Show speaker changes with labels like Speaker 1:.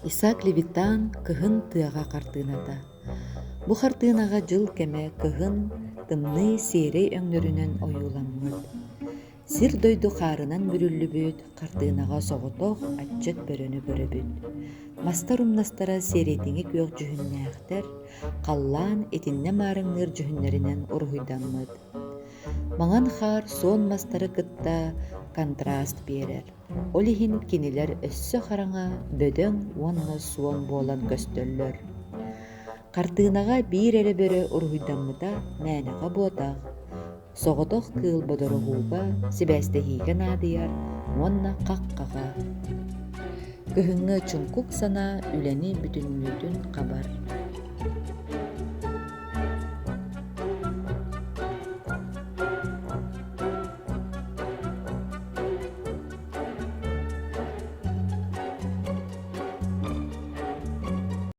Speaker 1: Исаак Левитан «Кыһын тыаҕа» хартыыната. Бу хартыынаҕа дьыл кэмэ кыһын тымныы сиэрэй өҥнөрүнэн ойууламмыт. Сир-дойду хаарынан бүрүллүбүт хартыынаҕа соҕотох аччык бөрөнү көрөбүт. Мастар умнастара сиэрэйдиҥи күөх дьүһүннээхтэр, халлаан итиннэ маарыҥныыр дьүһүннэринэн уруһуйдаммыт. Маҥан хаар суон мастары кытта контраст биэрэр. Ол иһин кинилэр өссө хараҥа, бөдөҥ уонна суон буолан көстөллөр. Хартыынаҕа биир эрэ бөрө уруһуйдаммыта мээнэҕэ буотах, соҕотох кыыл бодоруһууга, сибээстэһиигэ наадыйар уонна хаххаҕа. Кыһыҥҥы чуҥкук санаа үлэни бүтүннүүтүн хабар.